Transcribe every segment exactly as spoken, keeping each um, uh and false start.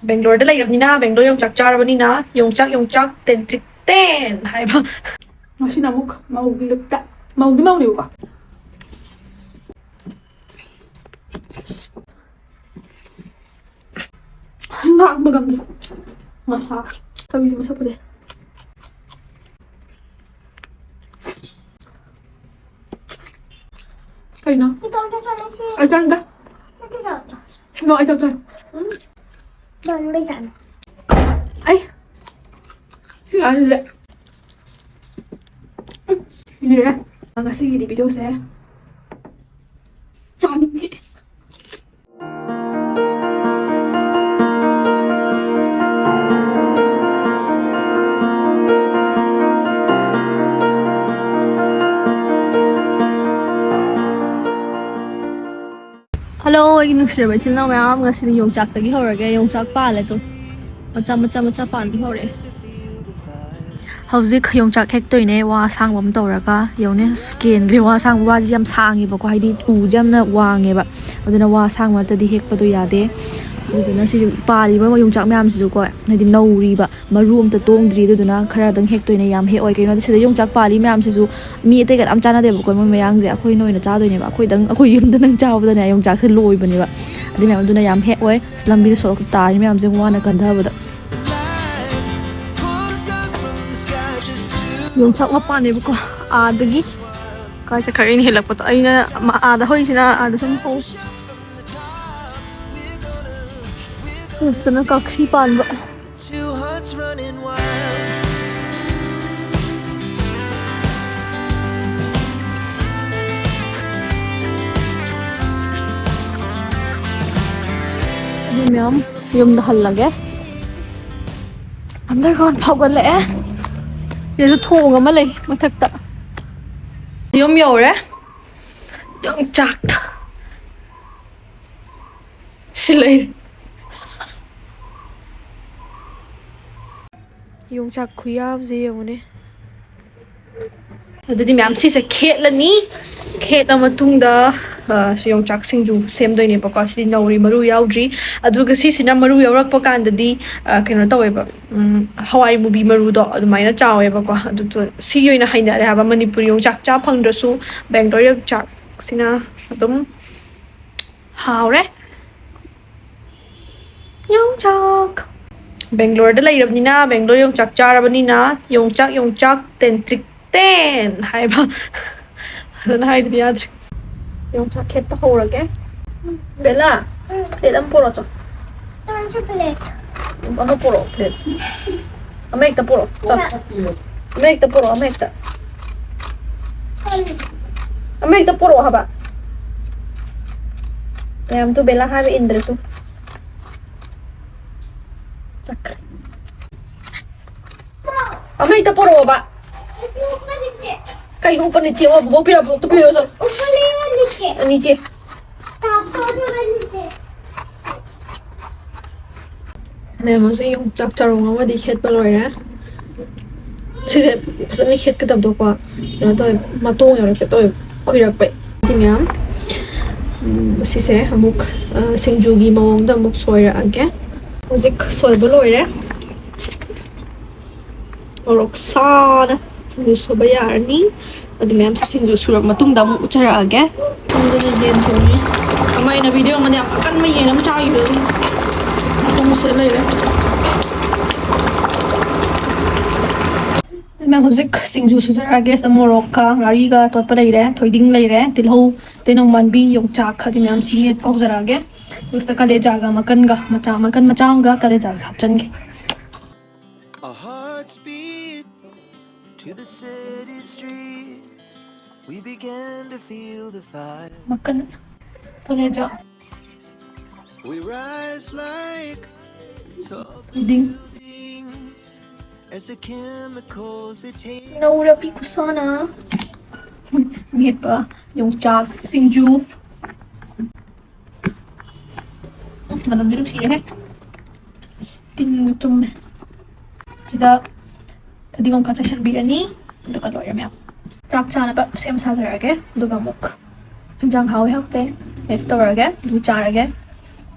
ꯕꯦꯡꯒ꯭ꯂꯣꯔꯗ ꯂꯩꯔꯕꯅꯤꯅ, ꯕꯦꯡꯒ꯭ꯂꯣꯔ ꯌꯣꯡꯆꯥꯛ ꯆꯥꯔꯕꯅꯤꯅ, ꯌꯣꯡꯆꯥꯛ, ꯌꯣꯡꯆꯥꯛ, ꯇꯦꯟ ꯇ꯭ꯔꯤꯛ ꯇꯦꯟ ꯍꯥꯏꯕ꯫ ꯉꯁꯤꯅ ꯑꯃꯨꯛ ꯃꯧꯒꯤ ꯂꯨꯛꯇ, ꯃꯧꯗꯤ ꯃꯧꯅꯦꯕꯀꯣ꯫ ꯉꯥꯡꯕ ꯉꯝꯗ꯭ꯔꯦ꯫ ꯃꯁꯥ ꯊꯕꯤꯁꯦ ꯃꯁꯛ ꯐꯖꯩ꯫ ꯀꯩꯅꯣ? ꯏꯇꯣꯝꯇ ꯆꯠꯂꯁꯤ꯫ ꯑꯩ ꯆꯪꯗꯦ꯫ ꯅꯠꯇꯦ, ꯆꯠꯂꯣ꯫ ꯅꯣ, ꯑꯩ ꯆꯪ ꯆꯪ꯫ ꯎꯝ꯫ ꯇꯣꯝꯕꯤ ꯆꯠꯂꯣ꯫ ꯑꯩ ꯁꯤ ꯑꯉꯥꯡꯁꯤꯗꯤ ꯂꯤꯔꯦ꯫ ꯉꯁꯤꯒꯤꯗꯤ ꯚꯤꯗꯤꯑꯣꯁꯦ ꯆꯥꯅꯤꯡꯉꯦ꯫ ꯍꯜꯂꯣ, ꯑꯩꯒꯤ ꯅꯨꯡꯁꯤꯔꯕ ꯏꯆꯤꯜ ꯏꯅꯥꯎ ꯃꯌꯥꯝ, ꯉꯁꯤꯗꯤ ꯌꯣꯡꯆꯥꯛꯇꯒꯤ ꯍꯧꯔꯒꯦ꯫ ꯌꯣꯡꯆꯥꯛ ꯄꯥꯜꯂꯦ ꯇꯨ, ꯃꯆꯥ ꯃꯆꯥ ꯃꯆꯥ ꯄꯥꯟꯕ ꯍꯧꯔꯛꯑꯦ꯫ ꯍꯧꯖꯤꯛ ꯌꯣꯡꯆꯥꯛ ꯍꯦꯛꯇꯣꯏꯅꯦ, ꯋꯥ ꯑꯁꯥꯡꯕ ꯑꯃ ꯇꯧꯔꯒ꯫ ꯌꯦꯡꯉꯨꯅꯦ, ꯑꯁ, ꯀꯦꯟꯈ꯭ꯔꯦ꯫ ꯋꯥ ꯑꯁꯥꯡꯕ, ꯋꯥꯁꯤ ꯌꯥꯝ ꯁꯥꯡꯉꯦꯕꯀꯣ, ꯍꯥꯏꯗꯤ ꯎꯁꯦ ꯌꯥꯝꯅ ꯋꯥꯡꯉꯦꯕ, ꯑꯗꯨꯅ ꯋꯥ ꯑꯁꯥꯡꯕ ꯅꯠꯇ꯭ꯔꯗꯤ ꯍꯦꯛꯄꯗꯣ ꯌꯥꯗꯦ꯫ ꯑꯗꯨꯗꯨꯅ ꯁꯤ ꯄꯥꯜꯂꯤꯕ ꯌꯣꯡꯆꯥꯛ ꯃꯌꯥꯝꯁꯤꯁꯨꯀꯣ, ꯍꯥꯏꯗꯤ ꯅꯧꯔꯤꯕ, ꯃꯔꯨ ꯑꯝꯇ ꯇꯣꯡꯗ꯭ꯔꯤ, ꯑꯗꯨꯗꯨꯅ ꯈꯔꯗꯪ ꯍꯦꯛꯇꯣꯏꯅꯦ꯫ ꯌꯥꯝ ꯍꯦꯛꯑꯣꯏ, ꯀꯩꯒꯤꯅꯣꯗ ꯁꯤꯗ ꯌꯣꯡꯆꯥꯛ ꯄꯥꯜꯂꯤ ꯃꯌꯥꯝꯁꯤꯁꯨ ꯃꯤ ꯑꯇꯩꯒ ꯌꯥꯝ ꯆꯥꯟꯅꯗꯦꯕꯀꯣ꯫ ꯃꯣꯏ ꯃꯌꯥꯡꯁꯦ ꯑꯩꯈꯣꯏꯅ ꯑꯣꯏꯅ ꯆꯥꯗꯣꯏꯅꯦꯕ꯫ ꯑꯩꯈꯣꯏꯗꯪ, ꯑꯩꯈꯣꯏ ꯌꯨꯝꯗ ꯅꯪ ꯆꯥꯕꯗꯅꯦ ꯌꯣꯡꯆꯥꯛꯁꯦ ꯂꯣꯏꯕꯅꯦꯕ꯫ ꯑꯗꯨ ꯃꯌꯥꯝ ꯑꯗꯨꯅ ꯌꯥꯝ ꯍꯦꯛꯑꯣꯏ꯫ ꯑꯁ, ꯂꯝꯕꯤꯗ ꯁꯣꯔꯣꯛꯇ ꯇꯥꯔꯤ ꯃꯌꯥꯝꯁꯦ ꯋꯥꯅ ꯀꯟꯊꯕꯗ꯫ ꯌꯣꯡꯆꯥꯛ ꯃꯄꯥꯟꯅꯦꯕꯀꯣ, ꯑꯥꯗꯒꯤ꯫ ꯀꯥꯏ ꯆꯠꯈ꯭ꯔꯦ? ꯑꯩꯅ ꯍꯦꯜꯂꯛꯄꯗꯣ꯫ ꯑꯩꯅ ꯃ-, ꯑꯥꯗ ꯍꯧꯔꯤꯁꯤꯅ ꯑꯥꯗ ꯁꯨꯝ ꯍꯧ-, ꯁꯤꯗꯅ ꯀꯛꯁꯤ ꯄꯥꯟꯕ꯫ ꯑꯗꯨ ꯃꯌꯥꯝ ꯌꯨꯝꯗ ꯍꯜꯂꯒꯦ꯫ Underground ꯐꯥꯎꯒꯠꯂꯛꯑꯦ꯫ ꯁꯤꯗꯁꯨ ꯊꯣꯡ ꯑꯃ ꯂꯩ ꯃꯊꯛꯇ꯫ ꯌꯨꯝ ꯌꯧꯔꯦ꯫ ꯌꯣꯡꯆꯥꯛ ꯁꯤ ꯂꯩꯔꯦ꯫ ꯌꯣꯡꯆꯥꯛ ꯈꯨꯌꯥꯝꯁꯦ ꯌꯦꯡꯉꯨꯅꯦ꯫ ꯑꯗꯨꯗꯤ ꯃꯌꯥꯝ ꯁꯤꯁꯦ ꯈꯦꯠꯂꯅꯤ꯫ ꯈꯦꯠꯂ ꯃꯇꯨꯡꯗ, ꯑ, ꯌꯣꯡꯆꯥꯛ ꯁꯤꯡꯖꯨ ꯁꯦꯝꯗꯣꯏꯅꯦꯕꯀꯣ꯫ ꯁꯤꯗꯤ ꯅꯧꯔꯤ, ꯃꯔꯨ ꯌꯥꯎꯗ꯭ꯔꯤ꯫ ꯑꯗꯨꯒ ꯁꯤꯁꯤꯅ ꯃꯔꯨ ꯌꯥꯎꯔꯛꯄ ꯀꯥꯟꯗꯗꯤ, ꯑ, ꯀꯩꯅꯣ ꯇꯧꯋꯦꯕ, ꯎꯝ, ꯍꯋꯥꯏ ꯃꯨꯕꯤ ꯃꯔꯨꯗꯣ ꯑꯗꯨꯃꯥꯏꯅ ꯆꯥꯎꯋꯦꯕꯀꯣ꯫ ꯑꯗꯨꯗꯣ ꯁꯤꯒꯤ ꯑꯣꯏꯅ ꯍꯩꯅꯔꯦ ꯍꯥꯏꯕ꯫ ꯃꯅꯤꯄꯨꯔꯤ ꯌꯣꯡꯆꯥꯛ ꯆꯥ ꯐꯪꯗ꯭ꯔꯁꯨ ꯕꯦꯡꯒ꯭ꯂꯣꯔ ꯌꯣꯡꯆꯥꯛꯁꯤꯅ ꯑꯗꯨꯝ ꯍꯥꯎꯔꯦ꯫ ꯌꯣꯡꯆꯥꯛ꯫ ꯕꯦꯡꯒ꯭ꯂꯣꯔꯗ ꯂꯩꯔꯕꯅꯤꯅ, ꯕꯦꯡꯒ꯭ꯂꯣꯔ ꯌꯣꯡꯆꯥꯛ ꯆꯥꯔꯕꯅꯤꯅ, ꯌꯣꯡꯆꯥꯛ, ꯌꯣꯡꯆꯥꯛ, ꯇꯦꯟꯇ꯭ꯔꯤꯛ ꯇꯦꯟ ꯍꯥꯏꯕ꯫ ꯐꯖꯅ ꯍꯥꯏꯗ꯭ꯔꯗꯤ ꯌꯥꯗ꯭ꯔꯦ꯫ ꯌꯣꯡꯆꯥꯛ ꯈꯦꯠꯄ ꯍꯧꯔꯒꯦ꯫ ꯕꯦꯂꯥ, ꯄ꯭ꯂꯦꯠ ꯑꯃ ꯄꯨꯔꯛꯑꯣ ꯆꯣ꯫ ꯅꯪꯁꯨ ꯄ꯭ꯂꯦꯠ꯫ ꯑꯃ ꯄꯨꯔꯛꯑꯣ, ꯄ꯭ꯂꯦꯠ꯫ ꯑꯃ ꯍꯦꯛꯇ ꯄꯨꯔꯛꯑꯣ, ꯆꯣ꯫ ꯑꯃ ꯍꯦꯛꯇ ꯄꯨꯔꯛꯑꯣ, ꯑꯃ ꯍꯦꯛꯇ꯫ ꯑꯃ ꯍꯦꯛꯇ ꯄꯨꯔꯛꯑꯣ ꯍꯥꯏꯕ꯫ ꯃꯌꯥꯝ ꯇꯨ ꯕꯦꯂꯥ ꯍꯥꯏꯕ ꯏꯟꯗ꯭ꯔꯦ ꯇꯨ꯫ ꯆꯠꯈ꯭ꯔꯦ꯫ ꯑꯃ ꯍꯦꯛꯇ ꯄꯨꯔꯛꯑꯣꯕ꯫ ꯀꯩꯅꯣ ꯎꯄ ꯅꯤꯆꯦ? ꯑꯣ, ꯕꯣꯕꯣꯛ ꯄꯤꯔꯛꯑꯣ, ꯕꯣꯕꯣꯛꯇ ꯄꯤꯔꯛꯑꯣ, ꯆꯠꯂꯣ꯫ ꯅꯤꯆꯦ꯫ ꯃꯌꯥꯝ ꯍꯧꯖꯤꯛ ꯌꯣꯡꯆꯥꯛ ꯆꯔꯣꯡ ꯑꯃꯗꯤ ꯈꯦꯠꯄ ꯂꯣꯏꯔꯦ꯫ ꯁꯤꯁꯦ ꯐꯖꯅ ꯈꯦꯠꯀꯗꯕꯗꯣꯀꯣ, ꯀꯩꯅꯣ ꯇꯧꯋꯦ, ꯃꯇꯣꯡ ꯌꯥꯎꯔꯛꯀꯦ ꯇꯧꯋꯦ, ꯈꯨꯏꯔꯛꯄꯩ꯫ ꯑꯗꯨ ꯃꯌꯥꯝ, ꯎꯝ, ꯁꯤꯁꯦ ꯑꯃꯨꯛ, ꯑ, ꯁꯤꯡꯖꯨꯒꯤ ꯃꯑꯣꯡꯗ ꯑꯃꯨꯛ ꯁꯣꯏꯔꯛꯑꯒꯦ꯫ ꯍꯧꯖꯤꯛ ꯁꯣꯏꯕ ꯂꯣꯏꯔꯦ꯫ ꯃꯣꯔꯣꯛ ꯁꯥꯅ ꯁꯤꯡꯖꯨ ꯁꯨꯕ ꯌꯥꯔꯅꯤ꯫ ꯑꯗꯨ ꯃꯌꯥꯝꯁꯦ ꯁꯤꯡꯖꯨ ꯁꯨꯔꯕ ꯃꯇꯨꯡꯗ ꯑꯃꯨꯛ ꯎꯠꯆꯔꯛꯑꯒꯦ꯫ ꯁꯣꯝꯗꯅ ꯌꯦꯟ ꯊꯣꯡꯉꯤ꯫ ꯀꯃꯥꯏꯅ ꯚꯤꯗꯤꯑꯣ ꯑꯃꯗ ꯌꯥꯝ ꯑꯀꯟꯕ ꯌꯦꯟ ꯑꯃ ꯆꯥꯈꯤꯕꯗꯣ, ꯑꯗꯨ ꯃꯈꯣꯡꯁꯤꯗ ꯂꯩꯔꯦ꯫ ꯃꯌꯥꯝ ꯍꯧꯖꯤꯛ ꯁꯤꯡꯖꯨ ꯁꯨꯖꯔꯛꯑꯒꯦ꯫ ꯁꯤꯗ ꯃꯣꯔꯣꯛꯀ ꯉꯥꯔꯤꯒ ꯇꯣꯠꯄ ꯂꯩꯔꯦ, ꯊꯣꯏꯗꯤꯡ ꯂꯩꯔꯦ, ꯇꯤꯜꯍꯧ, ꯇꯤꯜꯍꯧ ꯃꯥꯟꯕꯤ, ꯌꯣꯡꯆꯥꯛ, ꯈꯥꯗꯤꯡ ꯃꯌꯥꯝ ꯁꯤ ꯃꯦꯠꯄ ꯍꯧꯖꯔꯛꯑꯒꯦ꯫ ꯑꯗꯨꯒ ꯁꯤꯗ ꯀꯥꯂꯦꯖꯥꯒ ꯃꯀꯟꯒ, ꯃꯆꯥ, ꯃꯀꯟ ꯃꯆꯥ ꯑꯃꯒ ꯀꯥꯂꯦꯖꯥꯒ ꯍꯥꯞꯆꯟꯒꯦ꯫ Our hearts beat to the city streets. We began to feel the fire. ꯃꯀꯟ, ꯀꯥꯂꯦꯖꯥ꯫ We rise like tall ꯊꯣꯏꯗꯤꯡ꯫ Buildings as the chemicals they take. ꯅꯧꯔꯕꯤ ꯈꯨꯁꯥꯅ꯫ ꯃꯦꯠꯄ, ꯌꯣꯡꯆꯥꯛ, ꯁꯤꯡꯖꯨ꯫ ꯎꯝ, ꯃꯅꯝꯗꯤ ꯅꯨꯡꯁꯤꯔꯦꯍꯦ꯫ ꯇꯤꯟꯒ ꯆꯨꯝꯃꯦ꯫ ꯁꯤꯗ ꯐꯗꯤꯒꯣꯝ ꯈꯔ ꯆꯥꯏꯁꯟꯕꯤꯔꯅꯤ꯫ ꯑꯗꯨꯒ ꯂꯣꯏꯔꯦ ꯃꯌꯥꯝ꯫ ꯆꯥꯛ ꯆꯥꯅꯕ ꯁꯦꯝ ꯁꯥꯖꯔꯛꯑꯒꯦ, ꯑꯗꯨꯒ ꯑꯃꯨꯛ ꯍꯤꯟꯖꯥꯡ ꯍꯥꯎꯋꯤ ꯍꯥꯎꯇꯦ ꯇꯦꯁ ꯇꯧꯔꯒꯦ, ꯑꯗꯨ ꯆꯥꯔꯒꯦ,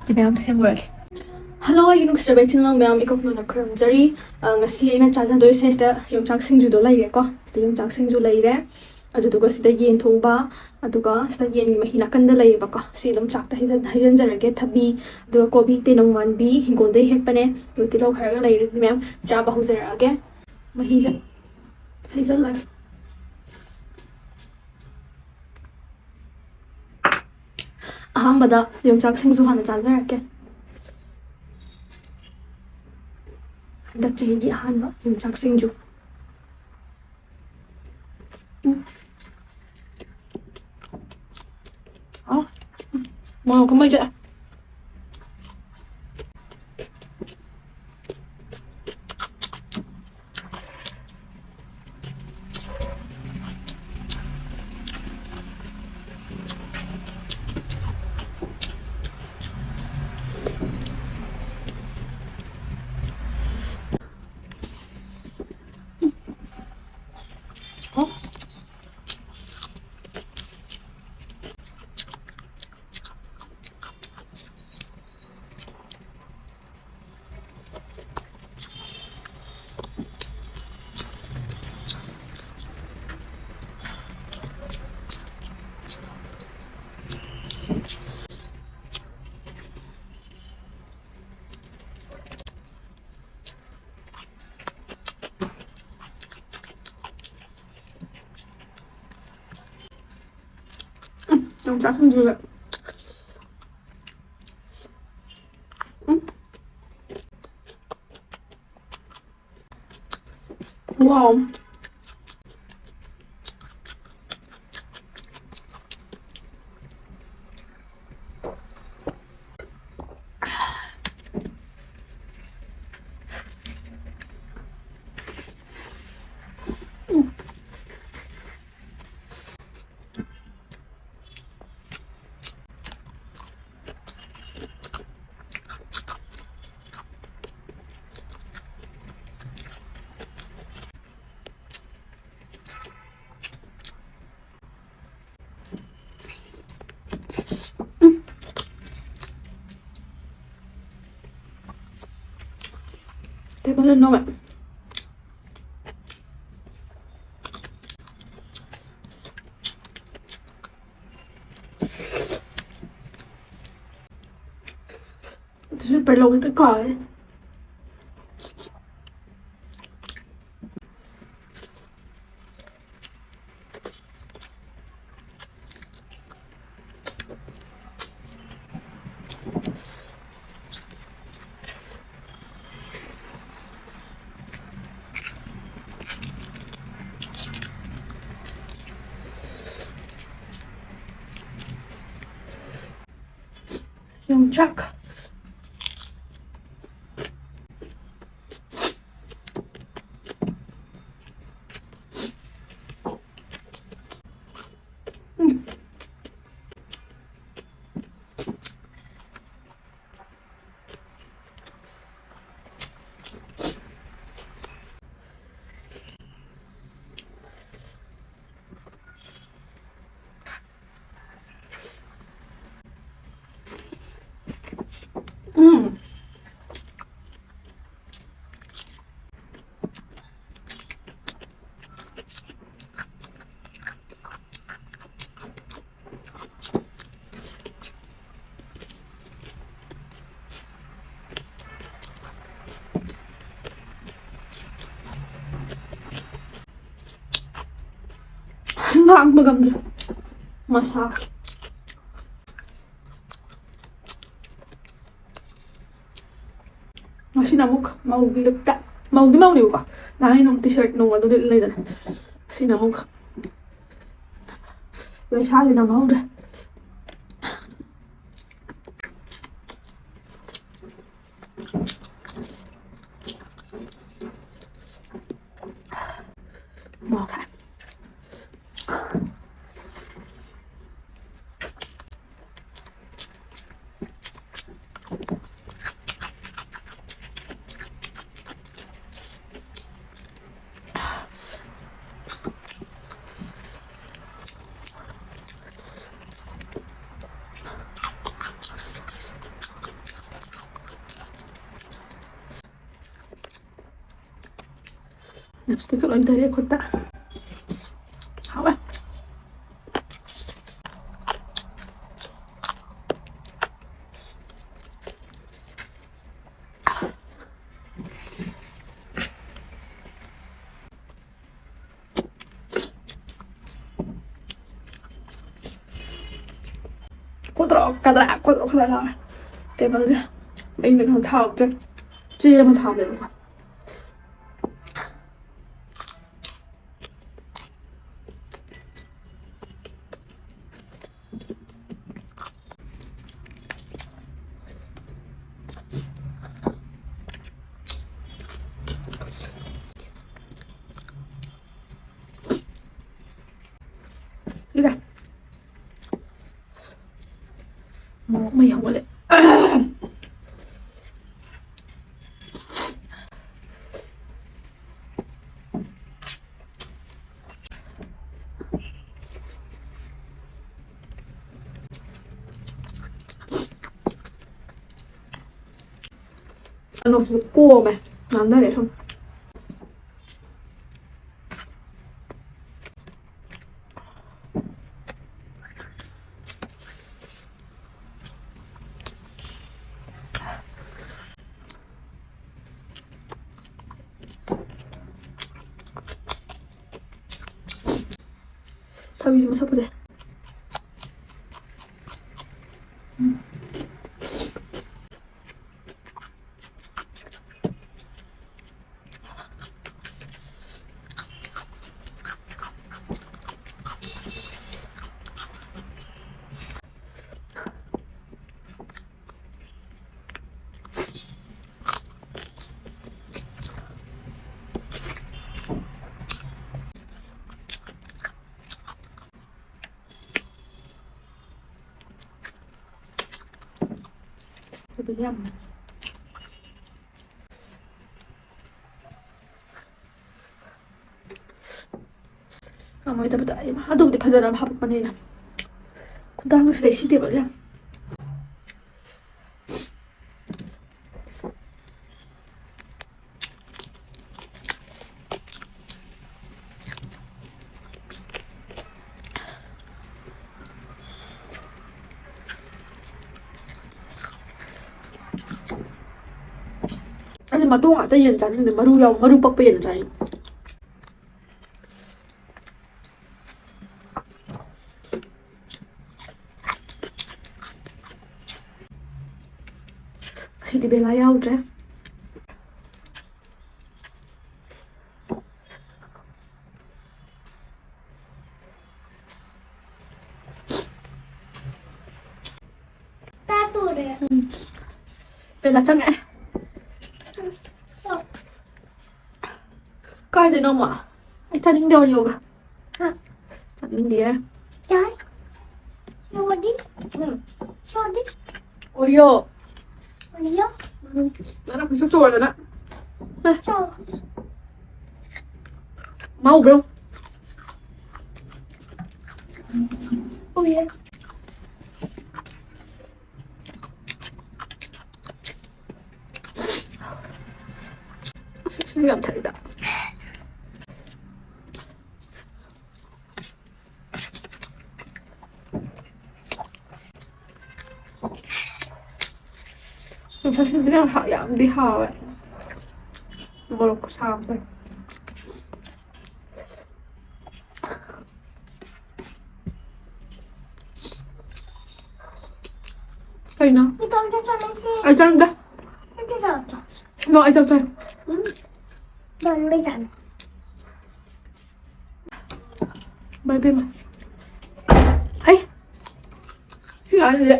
ꯑꯗꯨ ꯃꯌꯥꯝ ꯁꯦꯝꯃꯨꯔꯒꯦ꯫ ꯍꯜꯂꯣ, ꯑꯩꯒꯤ ꯅꯨꯡꯁꯤꯔꯕ ꯏꯆꯤꯜ ꯏꯅꯥꯎ ꯃꯌꯥꯝ, ꯏꯀꯣꯛ ꯅꯣꯟꯅ ꯈꯨꯔꯨꯝꯖꯔꯤ꯫ ꯑ, ꯉꯁꯤ ꯑꯩꯅ ꯆꯥꯖꯗꯣꯏꯁꯦ ꯁꯤꯗ ꯌꯣꯡꯆꯥꯛ ꯁꯤꯡꯖꯨꯗꯣ ꯂꯩꯔꯦꯀꯣ꯫ ꯁꯤꯗ ꯌꯣꯡꯆꯥꯛ ꯁꯤꯡꯖꯨ ꯂꯩꯔꯦ, ꯑꯗꯨꯗꯨꯒ ꯁꯤꯗ ꯌꯦꯟ ꯊꯣꯡꯕ, ꯑꯗꯨꯒ ꯁꯤꯗ ꯌꯦꯟꯒꯤ ꯃꯍꯤ ꯅꯥꯀꯟꯗ ꯂꯩꯌꯦꯕꯀꯣ꯫ ꯁꯤ ꯑꯗꯨꯝ ꯆꯥꯛꯇ ꯍꯩꯖꯤꯟ-, ꯍꯩꯖꯤꯟꯖꯔꯒꯦ꯫ ꯊꯕꯤ, ꯑꯗꯨꯒ ꯀꯣꯕꯤ, ꯇꯦꯅꯧꯋꯥꯟꯕꯤ ꯍꯤꯡꯒꯣꯜꯗꯩ ꯍꯦꯛꯄꯅꯦ꯫ ꯑꯗꯨꯒ ꯇꯤꯜꯍꯧ ꯈꯔꯒ ꯂꯩꯔꯦ꯫ ꯑꯗꯨ ꯃꯌꯥꯝ ꯆꯥꯕ ꯍꯧꯖꯔꯛꯑꯒꯦ꯫ ꯃꯍꯤꯁꯦ ꯍꯩꯖꯜꯂꯒꯦ꯫ ꯑꯍꯥꯟꯕꯗ ꯌꯣꯡꯆꯥꯛ ꯁꯤꯡꯖꯨ ꯍꯥꯟꯅ ꯆꯥꯖꯔꯛꯀꯦ꯫ ꯍꯟꯗꯛ ꯆꯍꯤꯒꯤ ꯑꯍꯥꯟꯕ ꯌꯣꯡꯆꯥꯛ ꯁꯤꯡꯖꯨ꯫ ꯎꯝ꯫ ꯑ, ꯃꯣꯔꯣꯛ ꯀꯨꯝꯕꯩꯁꯦ꯫ ꯎꯝ, ꯌꯣꯡꯆꯥꯛ ꯁꯤꯡꯖꯨꯁꯦ꯫ ꯎꯝ꯫ Wow. ꯐꯖꯅ ꯅꯣꯝꯃꯦ꯫ Tissue paper ꯂꯧꯒꯦ ꯀꯥꯎꯋꯦ꯫ ꯌꯣꯡꯆꯥꯛ꯫ ꯎꯝ꯫ ꯎꯝ꯫ ꯉꯥꯡꯕ ꯉꯝꯗ꯭ꯔꯦ꯫ ꯃꯁꯥ꯫ ꯉꯁꯤꯅ ꯑꯃꯨꯛ ꯃꯧꯒꯤ ꯂꯨꯛꯇ, ꯃꯧꯗꯤ ꯃꯧꯅꯦꯕꯀꯣ, ꯅꯍꯥꯟꯒꯩ ꯑꯗꯨꯝ ꯇꯤ ꯁꯥꯔꯠ ꯅꯨꯡ ꯑꯗꯨ ꯂꯤꯠ ꯂꯩꯗꯅ, ꯉꯁꯤꯅ ꯑꯃꯨꯛ ꯂꯩꯁꯥꯕꯤ ꯅꯪꯍꯧꯗ꯭ꯔꯦ꯫ ꯃꯣꯔꯣꯛ ꯁꯥꯏ꯫ Lipstick ꯂꯣꯏ ꯇꯩꯔꯦ ꯈꯨꯠꯇ꯫ ꯍꯥꯎꯋꯦ꯫ ꯀꯣꯗ꯭ꯔꯣꯛ ꯀꯗ꯭ꯔꯥꯛ ꯀꯣꯗ꯭ꯔꯣꯛ ꯀꯗ꯭ꯔꯥꯛ ꯂꯥꯎꯔꯦ ꯇꯦꯕꯜꯁꯦ꯫ ꯑꯩꯅ ꯀꯩꯅꯣ ꯊꯥꯍꯧꯗ꯭ꯔꯦ꯫ ꯆꯦ ꯑꯃ ꯊꯥꯕꯅꯦꯕꯀꯣ꯫ ꯁꯤꯗ ꯃꯣꯔꯣꯛ ꯃꯍꯤ ꯍꯧꯒꯠꯂꯦ꯫ ꯑꯂꯨꯁꯤꯁꯨ ꯀꯣꯝꯃꯦ꯫ ꯉꯥꯡꯅꯔꯦ ꯁꯨꯝ꯫ ꯊꯕꯤꯁꯦ ꯃꯁꯛ ꯐꯖꯩ꯫ ꯎꯝ꯫ ꯌꯥꯝ ꯉꯝꯃꯣꯏꯗꯕꯗ ꯑꯩ ꯑꯗꯨꯕꯨꯗꯤ ꯐꯖꯅ ꯍꯥꯄꯛꯄꯅꯤꯅ꯫ ꯈꯨꯗꯥꯡꯁꯤꯗꯩ ꯁꯤꯗꯦꯕ ꯌꯥꯝ꯫ ꯃꯇꯣꯡ ꯉꯥꯛꯇ ꯌꯦꯟ ꯆꯥꯅꯤꯡꯗꯦ, ꯃꯔꯨ ꯌꯥꯎ-, ꯃꯔꯨ ꯄꯛꯄ ꯌꯦꯟ ꯆꯥꯅꯤꯡꯉꯤ꯫ ꯑꯁꯤꯗꯤ ꯕꯦꯂꯥ ꯌꯥꯎꯗ꯭ꯔꯦ꯫ ꯎꯝ꯫ ꯕꯦꯂꯥ ꯆꯪꯉꯛꯑꯦ꯫ ꯀꯥꯏꯗꯅꯣꯃ? ꯑꯩ ꯆꯥꯅꯤꯡꯗꯦ ꯑꯣꯔꯤꯌꯣꯒ꯫ ꯍꯥ? ꯆꯥꯅꯤꯡꯗꯤꯌꯦ꯫ ꯌꯥꯏ꯫ ꯌꯣꯗꯤ? ꯎꯝ꯫ ꯁꯣꯗꯤ? ꯑꯣꯔꯤꯌꯣ꯫ ꯑꯣꯔꯤꯌꯣ? ꯎꯝ꯫ ꯅꯪꯅ ꯈꯨꯠꯁꯨ ꯆꯣꯔꯗꯅ꯫ ꯆꯣ꯫ ꯃꯥ ꯎꯕ꯭ꯔꯣ? ꯎꯏꯌꯦ꯫ ꯑꯁ, ꯏꯁꯤꯡ ꯌꯥꯝ ꯊꯛꯏꯗ꯫ ꯉꯁꯥꯏ ꯁꯤꯡꯖꯨ ꯌꯥꯝ ꯍꯥ-, ꯌꯥꯝꯗꯤ ꯍꯥꯎꯋꯦ꯫ ꯃꯣꯔꯣꯛ ꯈꯨꯁꯥ ꯑꯃ ꯇꯧꯋꯦ꯫ ꯀꯩꯅꯣ? ꯏꯇꯣꯝꯇ ꯆꯠꯂꯁꯤ꯫ ꯑꯩ ꯆꯪꯗꯦ꯫ ꯑꯩꯗꯤ ꯆꯠꯂꯣ꯫ ꯅꯣ, ꯑꯩ ꯆꯥꯛ ꯆꯥꯏ꯫ ꯎꯝ꯫ ꯏꯇꯣꯝꯇ ꯆꯠꯂꯣ꯫ ꯏꯃꯥ ꯏꯕꯦꯝꯃ꯫ ꯑꯩ ꯁꯤ ꯉꯥꯏꯁꯤꯗꯤ꯫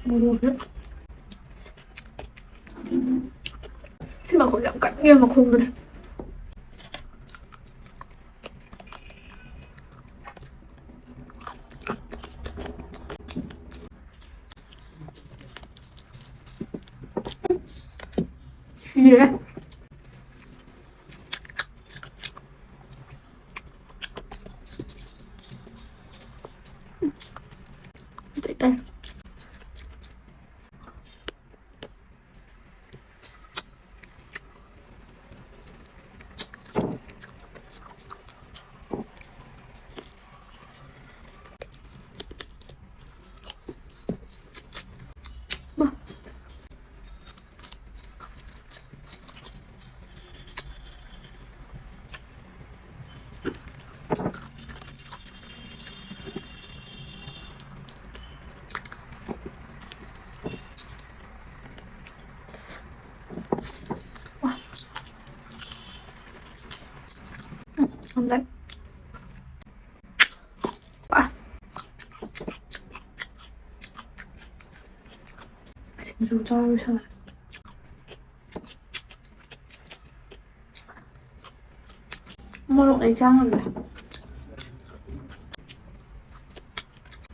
ꯃꯣꯔꯣꯛꯁꯦ꯫ ꯁꯤ ꯃꯈꯣꯟꯁꯦ ꯌꯥꯝ ꯀꯟꯅ ꯃꯈꯣꯟꯗꯨꯅꯦ꯫ ꯁꯤꯔꯦ꯫ ꯑꯇꯩ ꯇꯥꯏ꯫ ꯎꯝ, ꯉꯝꯗ꯭ꯔꯦ꯫ ꯋꯥ꯫ ꯁꯤꯡꯖꯨ ꯆꯥꯔꯨꯁꯦ꯫ ꯃꯣꯔꯣꯛ ꯑꯩ ꯆꯥ ꯉꯝꯗ꯭ꯔꯦ꯫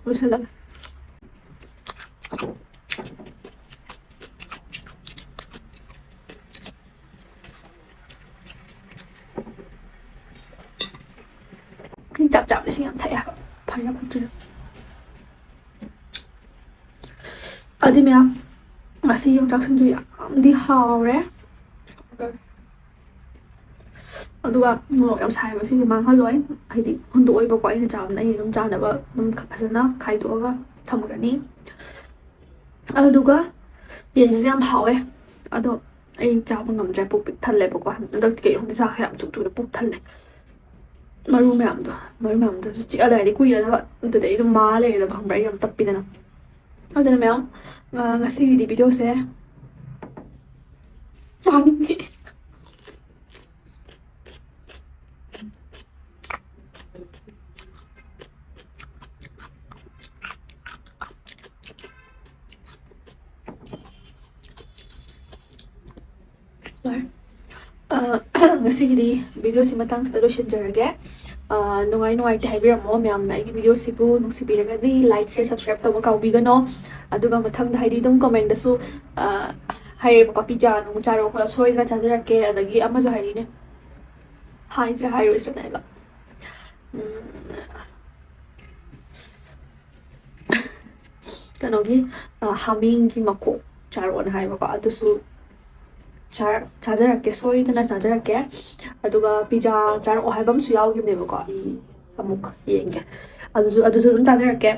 ꯂꯣꯏꯁꯜꯂꯒꯦ꯫ ꯑꯩ ꯆꯥꯛ ꯆꯥꯕꯗ ꯏꯁꯤꯡ ꯌꯥꯝ ꯊꯛꯑꯦ ꯍꯥꯏꯕ꯫ ꯐꯩꯔꯥ ꯐꯠꯇ꯭ꯔꯤꯔꯥ? ꯑꯗꯨꯗꯤ ꯃꯌꯥꯝ, ꯉꯁꯤ ꯌꯣꯡꯆꯥꯛ ꯁꯤꯡꯖꯨ ꯌꯥꯝꯗꯤ ꯍꯥꯎꯔꯦ꯫ ꯑꯗꯨꯒ ꯃꯣꯔꯣꯛ ꯌꯥꯝ ꯁꯥꯏꯕ, ꯁꯤꯁꯦ ꯃꯥꯡꯍꯜꯂꯣꯏ, ꯍꯥꯏꯗꯤ ꯍꯨꯟꯗꯣꯛꯑꯣꯏꯕꯀꯣ꯫ ꯑꯩꯅ ꯆꯥꯕꯅ ꯑꯩ ꯑꯗꯨꯝ ꯆꯥꯅꯕ ꯑꯗꯨꯝ ꯐꯖꯅ ꯈꯥꯏꯗꯣꯛꯑꯒ ꯊꯝꯈ꯭ꯔꯅꯤ꯫ ꯑꯗꯨꯒ ꯌꯦꯟꯁꯤꯁꯨ ꯌꯥꯝ ꯍꯥꯎꯋꯦ, ꯑꯗꯣ ꯑꯩ ꯆꯥꯕ ꯉꯝꯗ꯭ꯔꯦ, ꯄꯨꯛ ꯄꯤꯛ ꯊꯜꯂꯦꯕꯀꯣ꯫ ꯍꯟꯗꯛꯇꯤ ꯀꯩꯅꯣ ꯈꯪꯗꯦ, ꯆꯥꯛꯁꯦ ꯌꯥꯝ ꯊꯨ ꯊꯨꯅ ꯄꯨꯛ ꯊꯜꯂꯦ꯫ ꯃꯔꯨ ꯃꯌꯥꯝꯗꯣ, ꯃꯔꯨ ꯃꯌꯥꯝꯗꯨꯁꯨ ꯆꯤꯛꯑ ꯂꯩꯔꯗꯤ ꯀꯨꯏꯔꯗꯕ, ꯑꯗꯨꯗ ꯑꯩ ꯑꯗꯨꯝ ꯃꯥ ꯂꯩꯔꯦꯗꯕ, ꯈꯪꯕ꯭ꯔꯥ? ꯑꯩ ꯌꯥꯝ ꯇꯞꯄꯤꯗꯅ꯫ ꯑꯗꯨꯅ ꯃꯌꯥꯝ, ꯑ, ꯉꯁꯤꯒꯤꯗꯤ ꯚꯤꯗꯤꯑꯣꯁꯦ ꯆꯥꯅꯤꯡꯉꯦ꯫ ꯂꯣꯏꯔꯦ꯫ ꯑ, ꯉꯁꯤꯒꯤꯗꯤ ꯚꯤꯗꯤꯑꯣꯁꯤ ꯃꯇꯥꯡꯁꯤꯗ ꯂꯣꯏꯁꯤꯟꯖꯔꯒꯦ꯫ ꯑ, ꯅꯨꯡꯉꯥꯏ ꯅꯨꯡꯉꯥꯏꯇꯦ ꯍꯥꯏꯕꯤꯔꯝꯃꯣ ꯃꯌꯥꯝꯅ꯫ ꯑꯩꯒꯤ ꯚꯤꯗꯤꯑꯣꯁꯤꯕꯨ ꯅꯨꯡꯁꯤꯕꯤꯔꯒꯗꯤ like, share, subscribe ꯇꯧꯕ ꯀꯥꯎꯕꯤꯒꯅꯣ꯫ ꯑꯗꯨꯒ ꯃꯊꯪꯗ ꯍꯥꯏꯗꯤ ꯑꯗꯨꯝ comment ꯇꯁꯨ, ꯑ, ꯍꯥꯏꯔꯦꯕꯀꯣ, ꯄꯤꯖꯥ ꯅꯨꯡ ꯆꯥꯔꯛꯑꯣ ꯈꯣꯠꯂꯣ, ꯁꯣꯏꯗꯅ ꯆꯥꯖꯔꯛꯀꯦ꯫ ꯑꯗꯒꯤ ꯑꯃꯁꯨ ꯍꯥꯏꯔꯤꯅꯦ, ꯍꯥꯏꯁꯤꯔꯥ ꯍꯥꯏꯔꯣꯏꯁꯤꯔꯅꯦꯕ꯫ ꯎꯝ, ꯀꯩꯅꯣꯒꯤ, ꯑ, ꯍꯥꯃꯦꯡꯒꯤ ꯃꯀꯣꯛ ꯆꯥꯔꯛꯑꯣꯅ ꯍꯥꯏꯕꯀꯣ, ꯑꯗꯨꯁꯨ ꯆꯥꯔꯛ-, ꯆꯥꯖꯔꯛꯀꯦ, ꯁꯣꯏꯗꯅ ꯆꯥꯖꯔꯛꯀꯦ꯫ ꯑꯗꯨꯒ ꯄꯤꯖꯥ ꯆꯥꯔꯛꯑꯣ ꯍꯥꯏꯕ ꯑꯃꯁꯨ ꯌꯥꯎꯈꯤꯕꯅꯦꯕꯀꯣ, ꯑꯩ ꯑꯃꯨꯛ ꯌꯦꯡꯒꯦ꯫ ꯑꯗꯨꯁꯨ, ꯑꯗꯨꯁꯨ ꯑꯗꯨꯝ ꯆꯥꯖꯔꯛꯀꯦ꯫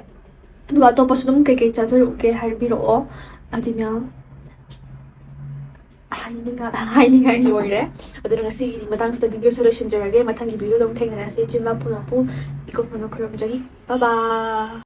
ꯑꯗꯨꯒ ꯑꯇꯣꯞꯄꯁꯨ ꯑꯗꯨꯝ ꯀꯩꯀꯩ ꯆꯥꯖꯔꯛꯎꯒꯦ ꯍꯥꯏꯕꯤꯔꯛꯑꯣ꯫ ꯑꯗꯨ ꯃꯌꯥꯝ ꯍꯥꯏꯅꯤꯡꯉꯥꯏ ꯂꯣꯏꯔꯦ꯫ ꯑꯗꯨꯅ ꯉꯁꯤꯒꯤꯗꯤ ꯃꯇꯥꯡꯁꯤꯗ videoꯁꯦ ꯂꯣꯏꯁꯤꯟꯖꯔꯒꯦ꯫ ꯃꯊꯪꯒꯤ videoꯗ ꯑꯃꯨꯛ ꯊꯦꯡꯅꯔꯁꯤ꯫ ꯏꯆꯤꯟ ꯏꯅꯥꯎ ꯄꯨꯝꯅꯃꯛꯄꯨ ꯏꯀꯣꯛ ꯐꯅ ꯈꯨꯔꯨꯝꯖꯔꯤ꯫ Bye bye꯫